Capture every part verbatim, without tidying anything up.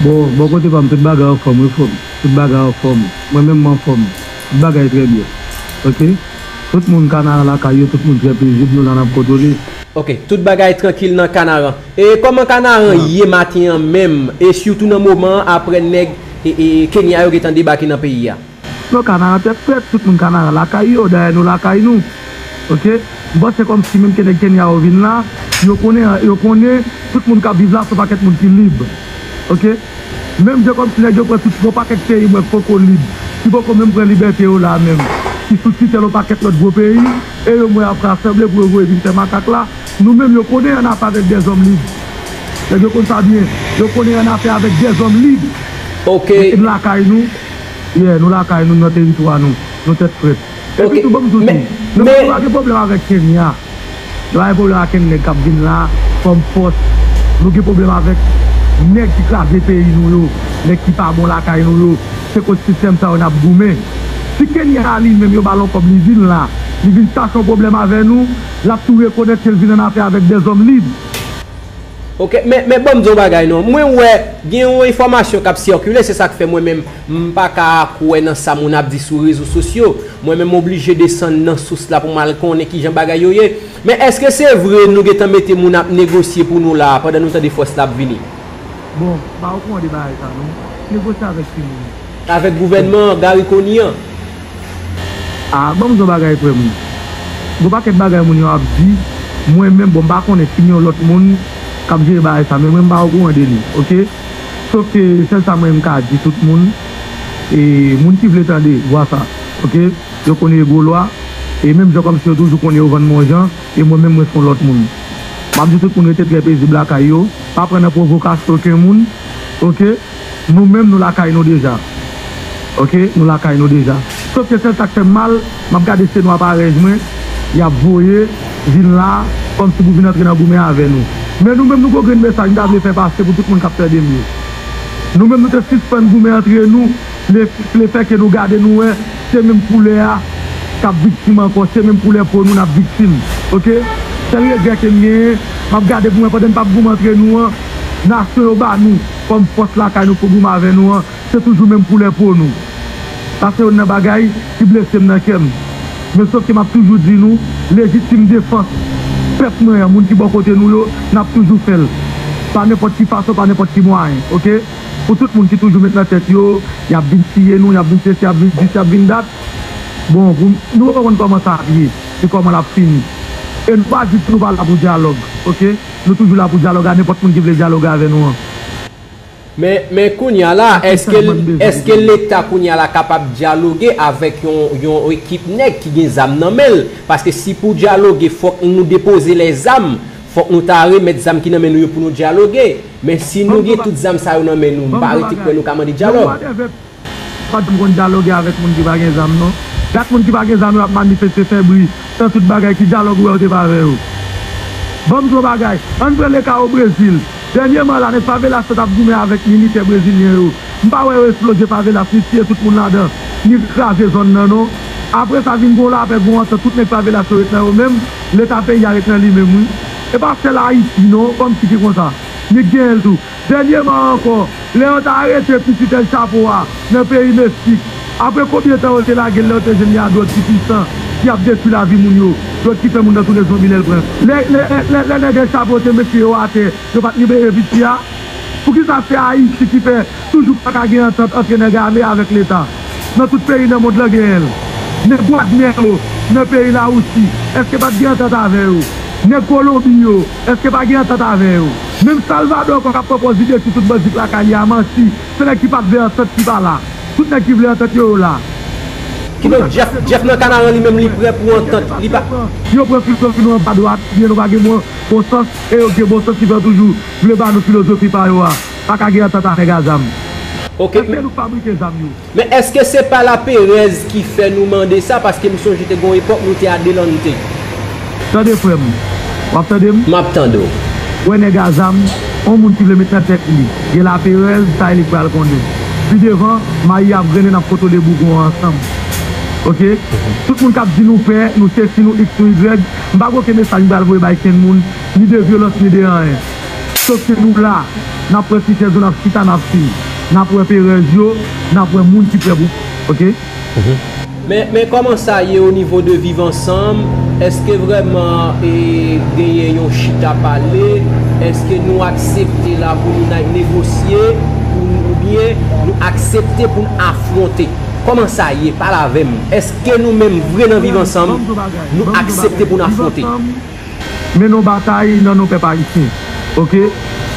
Bon, bò kote pa m, tout bagay anfòm, wi, frè m. Tout bagay anfòm. Mwen menm, m anfòm. Tout bagay trè byen. Oke? Tout moun Kanaran lakay yo, tout moun trè pezib, nou la n ap kontwole. Oke, tout bagay trankil nan Kanaran. E kòman Kanaran ye maten an menm, e sitou nan moman an, apre nèg e, e, Kenya yo gentan debake nan peyi a? Non, Kanaran tèt frèt, tout moun Kanaran lakay yo, dayè nou lakay nou. Oke? M panse kòmsi menm ke nèg Kenya yo vin la, yo konnen, yo konnen tout moun k ap viv la se yon pakèt moun ki lib. Oke? Menm jan kòmsi nèg yo pran tout yon pakèt peyi m wè k poko lib, ki poko menm pran libète yo la menm, ki sou titèl yon pakèt lòt gwo peyi, e yo m wè ap rasanble pou yo voye vin fè makak la. Nou menm yo konnen ann afè avèk dèzòm lib. Nèg yo konn sa byen. Yo konnen ann afè avèk dèzòm lib. Oke. E n lakay nou. Yeah, nou lakay nou, nan teritwa nou. Nou tèt frèt. Epi tou, ban m di w tou, nou menm nou pa gen pwoblèm avèk Kenya. Nou pa gen pwoblèm ak kenn nèg k ap vin la kòm fòs. Nou gen pwoblèm avèk nèg ki kraze peyi nou yo, nèg ki pa bon lakay nou yo. Se kont sistèm sa yo n ap goumen. Si Kenya li menm yo ba l yon kòb li vin la, li vin chache yon pwoblèm avè nou, l ap tou rekonèt ke l vin ann afè avèk dèzòm lib. Oke, men, men ban m di w yon bagay non. Mwen wè gen yon enfòmasyon k ap sikile, se sa k fè mwen menm m pa ka kwè nan sa moun ap di sou rezo sosyo. Mwen menm m oblije desann nan sous la pou m al konnen kijan bagay yo ye. Men èske se vre nou gentan mete moun ap negosye pou nou la a pandan nou tande fòs la ap vini? Bon, m pa okouran de bagay sa non. Negosye avèk ki moun? Avèk gouvènman Garry Conille an. Ah, ban m di w yon bagay, frè m. Gon pakèt bagay moun yo ap di, mwen menm, bon, m pa konnen si gen yon lòt moun k ap jere bagay sa, men mwen m pa okouran de li, oke? Sof ke sèl sa mwen m ka di tout moun, e moun ki vle tande vwa sa, oke? Yo konnen yo Golwa, e menm jan kòmsi yo toujou konnen yo vann mwen yon jan, e mwen menm mwen se yon lòt moun. M ap di tout moun rete trè pezib lakay yo, pa pran nan pwovokasyon okenn moun, oke? Nou menm nou lakay nou deja. Oke, nou lakay nou deja. Sof ke sèl sa k fè m mal, m ap gade se nwa parèy mwen, y ap voye vin la, kòmsi pou vin antre nan goumen avè nou. Men nou menm nou gon grenn mesaj m ta vle fè pase pou tout moun k ap tande m yo. Nou menm nou te sispann goumen antre nou, le, lefètke nou gade nou wè, se menm koulè a k ap viktim ankò, se menm koulè po nou n ap viktim. Oke? Sèl regrè ke m genyen, m ap gade pou mwen pandan n p ap goumen antre nou an, nasyon yo ba nou kòm fòs lakay nou pou goumen avè nou an, se toujou menm koulè po nou. Sa se youn nan bagay ki blese m nan kè m. Men sof ke m ap toujou di nou, lejitim defans pèp mwen an, moun ki bò kote nou yo, n ap toujou fè l. Pa nenpòt ki fason, pa nenpòt ki mwayen, oke? Pou tout moun ki toujou met nan tèt yo, y ap vin tiye nou, y ap vin sesi, y ap vin disi, y ap vin dat. Bon, pou, nou poko konn kòman sa ap ye, e kòman l ap fini. E nou pa di nou pa la pou dyalòg, oke? Nou toujou la pou dyalòg a nenpòt moun ki vle dyaloge avè nou an. Men, men kounye a la, èske, èske Leta kounye a la kapab dyaloge avèk yon, yon ekip nèg ki gen zam nan men l? Paske si pou dyaloge, fòk nou depoze lèzam, fòk nou ta remèt zam ki nan men nou yo pou nou dyaloge. Men si nou gen tout zam sa yo nan men nou, m pa rete kwè nou ka mande dyalòg. Pa janm konn dyaloge avèk moun ki pa gen zam, non. Gad moun ki pa gen zam yo ap manifeste, fè bri, fè tout bagay, ki dyalòg ou wè yo te fè avè yo? Ban m di w yon bagay, ann pran leka o Brezil. Dènyèman la, nèg favelas yo t ap goumen avèk militè brezilyen yo. M pa wè yo esplode favelas, ni tiye tout moun ladan, ni kraze zòn nan, non. Apre sa, vin gon lapè, gon antant, tout nèg favelas yo ret nan yo menm, leta peyi a ret nan li menm, wi. E pa sèl Ayiti, non, kòmsi ki konsa. Ni genyen l tou. Dènyèman ankò, lè yo t arete pitit El Chapo a nan peyi Meksik, apre konbyen tan yo te lage l lè yo te jwenn li a dwòg ki pwisan, ki ap detwi lavi moun yo, dwòg ki fè moun nan tounen zonbi lè l pran. Lè, lè, lè, lè nèg El Chapo te met pye yo atè, yo pa t libere pitit a? Poukisa se Ayiti ki fè toujou pa ka gen antant antre nèg ame avèk leta? Nan tout peyi nan mond lan genyen l. Nèg Wagner yo nan peyi Lawousi, èske pa t gen antant avè yo? Nèg Kolonbi yo, èske pa gen antant avè yo? Menm Salvadò ankò k ap pran pòz li detwi tout bandi k lakay li a, manti. Se nèg ki pa t vle antant ki pa la. Tout nèg ki vle antant yo, yo la. Kidonk, Jeff, Jeff nan Kanaran li menm li prè pou antant, li pa. Yo pran filozofi nou anba dwat, oubyen nou pa gen bon, bon sans, e yo gen bon sans ki fè yo toujou vle ba nou filozofi pa yo a. Pa ka gen antant a nèg a zam. Oke, men, èske nou k fabrike zam yo? Men èske se pa laperèz ki fè nou mande sa? Paske m sonje te gon epòk nou te adelante. Tande, frè m. W ap tande m? M ap tande w. Wè nèg a zam, yon moun ki vle met nan tèt li gen laperèz, sa e li k pral konnen. Pi devan, mayi ap grennen, n ap kontwole bougon an ansanm. Oke? Tout moun k ap di nou pè, nou sesi, nou iks, nou igrèg, m pa gen okenn mesaj m pral voye bay kenn moun, ni de vyolans, ni de anyen. Sof ke nou la, n ap wè ti chèz yo, n ap chita, n ap fin. N ap wè perèz yo, n ap wè moun ki prè pou, oke? Men, men kòman sa ye o nivo de Viv Ansanm? Èske vrèman e, genyen yon chita pale? Èske nou aksepte la pou nou al negosye? Pou nou, oubyen nou aksepte pou n afwonte? Kòman sa ye? Pale avè m. Èske nou menm vre nan Viv Ansanm, nou aksepte pou n afwonte? Mennen yon batay nan non pèp ayisyen. Oke?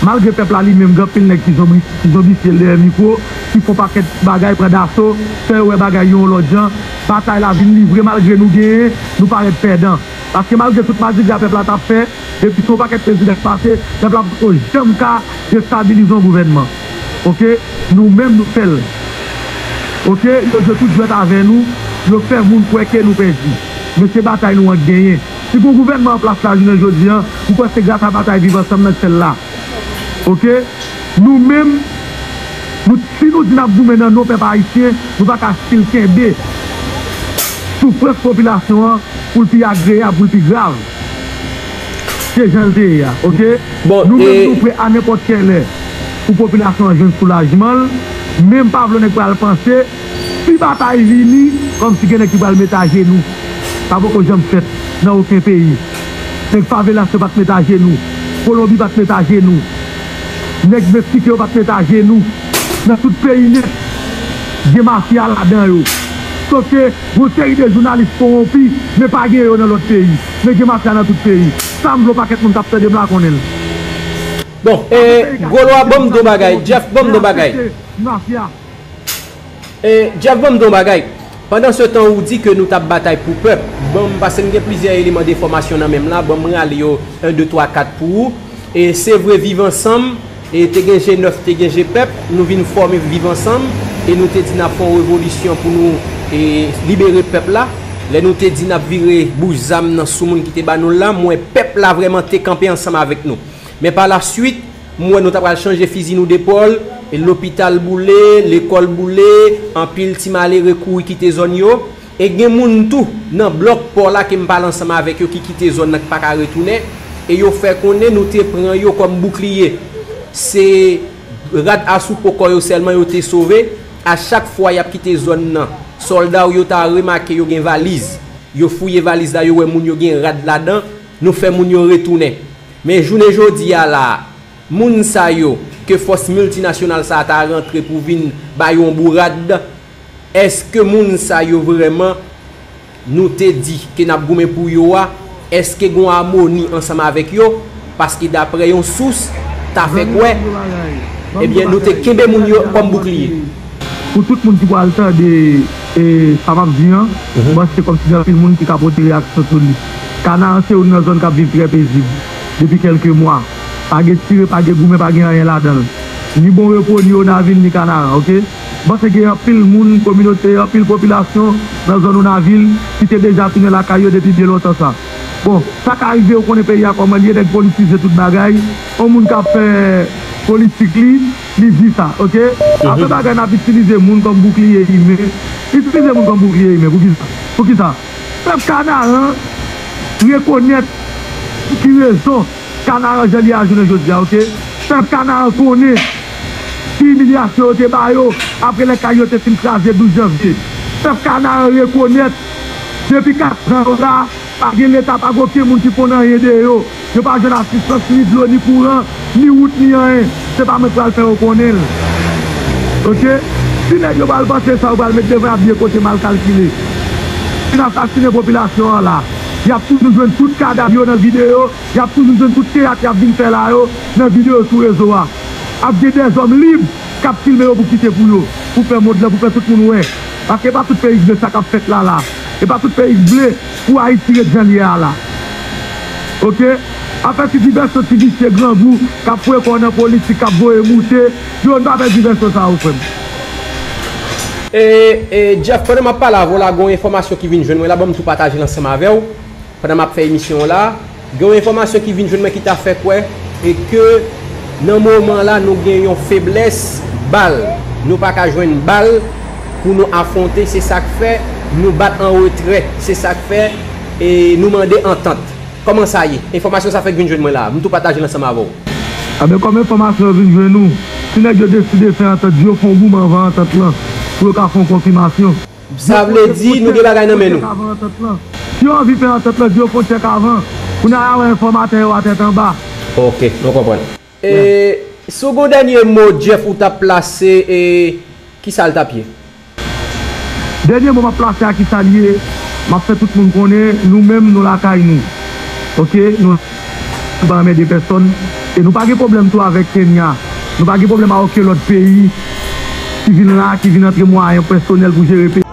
Malgre pèp la li menm gen anpil nèg ki zonbi, ki zonbifye l dèyè mikwo, ki fè yon pakèt bagay pran daso, fè yo wè bagay yo yon lòt jan, batay la vin livre malgre nou genyen, nou parèt pèdan. Paske malgre tout madigra pèp la t ap fè, depi se yon pakèt prezidan k pase, pèp la poko janm ka destabilize yon gouvènman. Oke? Nou menm nou fè l. Oke? Yo jwe tout jwèt avè nou, yo fè moun kwè ke nou pèdi. Men se batay nou an k genyen. Si gon gouvènman an plas la jounen jodi a, m kwè se gras a batay Viv Ansanm nan k fè l la. Oke? Nou menm, nou, si nou di n ap goumen nan non pèp ayisyen, nou pa ka stil kenbe soufrans popilasyon an pou l pi agreyab, pou l pi grav ke jan l te ye a, oke? Bon, nou menm, nou prè a nenpòt kèlè pou popilasyon an jwenn soulajman l, men m pa vle nèg pral panse, si batay vini, kòmsi gen nèg ki pral met ajenou. Sa poko janm fèt nan okenn peyi. Nèg favelas yo pa t met ajenou. Kolonbi pa t met ajenou. Nèg Meksiken yo pa t met ajenou. Nan tout peyi nèt, gen mafya ladan yo. Sof ke gon seri de jounalis kowonpi, men pa gen yo nan lòt peyi. Men gen mafya nan tout peyi. Sa m vle yon pakèt moun k ap tande m la konnen l. Bon, e, Golo a ban m di w bagay, Jeff ban m di w bagay. E, Jeff ban m di w bagay. Pandan se tan ou di ke nou t ap batay pou pèp, ban m, paske m gen plizyè eleman de enfòmasyon nan men m la, ban m rale yo en, de, twa, kat pou ou. E se vre Viv Ansanm, e te gen G nèf, te gen G pèp, nou vin fòme Viv Ansanm, e nou te di n ap fè yon revolisyon pou nou e, libere pèp la. Lè nou te di n ap vire bouch zam nan sou moun ki te ba nou l la, m wè pèp la vrèman te kanpe ansanm avèk nou. Men pa la swit, m wè nou ta pral chanje fizi nou depòl, e lopital boule, lekòl boule, anpil ti malere kouri kite zòn yo. E gen moun tou nan blòk pò la ke m pale ansanm avèk yo ki kite zòn nan ki pa ka retounen, e yo fè konnen nou te pran yo kòm boukliye. Se rad asou po kò yo sèlman yo te sove. A chak fwa y ap kite zòn nan, sòlda w yo ta remake yo gen valiz. Yo fouye valiz la, yo wè moun yo gen rad ladan, nou fè moun yo retounen. Men jounen jodi a la a, moun sa yo ke fòs miltinasyonal sa a ta rantre pou vin ba yo yon bourad, èske moun sa yo vrèman nou te di ke n ap goumen pou yo a, èske gen yon amoni ansanm avèk yo? Paske daprè yon sous ta fè kwè, ebyen nou te kenbe moun yo kòm boukliye. Pou tout moun ki pral tande e, sa m ap di an, m panse kòmsi gen anpil moun ki ka pote reyaksyon sou li. Kanaran se youn nan zòn k ap viv trè pezib depi kèlke mwa. Pa gen tire, pa gen goumen, pa gen anyen ladan l. Ni Bon Repo, ni Onavil, ni Kanaran, oke? M panse gen anpil moun, kominote, anpil popilasyon nan zòn Onavil ki te deja tounen lakay yo depi byen lontan sa. Bon, sa ka rive, ou konnen peyi a kòman l ye, nèg politize tout bagay. Yon moun k ap fè politik li, li di sa, oke? Afè bagay n ap itilize moun kòm boukliye imen. Itilize moun kòm boukliye imen, poukisa? Poukisa? Pèp Kanaran rekonèt pou ki rezon Kanaran jan li ye a jounen jodi a, oke? Pèp Kanaran konnen ki imilyasyon yo te ba yo apre lè kay yo te fin kraze douz janvye. Pèp Kanaran rekonèt depi katran yo la, pa gen Leta, pa gen okenn moun ki konn anyen de yo. Yo pa jwenn asistans ni dlo, ni kouran, ni wout, ni anyen. Se pa mwen k pral fè yo konnen l. Oke? Si nèg yo pral panse sa, yo pral met devan y ap byen kote mal kalkile. Fin asasinen popilasyon an la. Y ap toujou jwenn tout kadav yo nan videyo. Y ap toujou jwenn tout teyat y ap vin fè la yo nan videyo sou rezo a. Ap gen dèzòm lib k ap filme yo pou kite pou yo, pou fè mond lan, pou fè tout moun wè. Paske e pa tout peyi k vle sa k ap fèt la la. E pa tout peyi k vle pou Ayiti ret jan l ye a la. Oke? Afè ti divèsyon, ti visye grangou k ap foure kò nan politik, k ap voye moute, yo n pa fè divèsyon sa yo, frè m. E, e, Jeff, pandan m ap pale avè w la, gen yon enfòmasyon ki vin jwenn mwen la, ban m tou pataje l ansanm avè w. Pandan m ap fè emisyon an la, gen yon enfòmasyon ki vin jwenn mwen ki ta fè kwè e ke nan moman la nou gen yon feblès bal. Nou pa ka jwenn bal pou nou afwonte, se sa k fè nou bat an retrè, se sa k fè e nou mande antant. Kòman sa ye? Enfòmasyon sa fèk vin jwenn mwen la, m tou pataje l ansanm avè w. Enben, kòm enfòmasyon yo vin jwenn nou, si nèg yo deside fè antant, di yo fè yon goumen anvan antant lan, pou yo ka fè yon konfimasyon. Sa vle di, nou gen bagay nan men nou. Avan antant lan. Si yo anvi fè antant lan, di yo fè yon tchèk avan. Kounye a, y a wè enfòmatè yo a tèt anba. Ok, nou konprann. E, si w gen yon dènye mo, Jeff, ou t ap plase, e, ki sa l t ap ye? Dènye mo m ap plase a, ki sa l ye, m ap fè tout moun konnen, nou menm, nou lakay nou. Ok? Nou pa anmède pèsòn. E nou pa gen pwoblèm tou avèk Kenya. Nou pa gen pwoblèm a okenn lòt peyi ki vin la, ki vin antre mwayen pèsonèl pou jere peyi.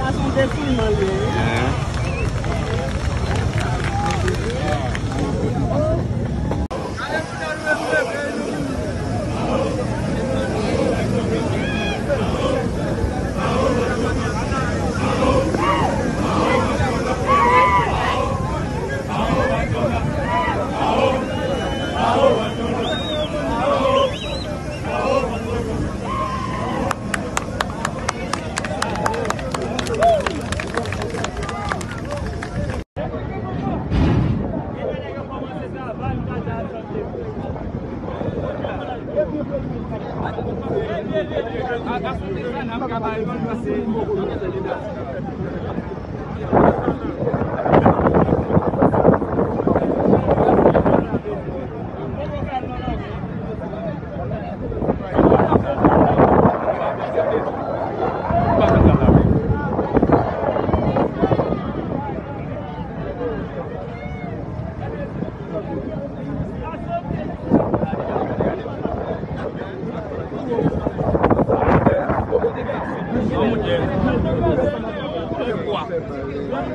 Sa se yon defoulman li ye, wi.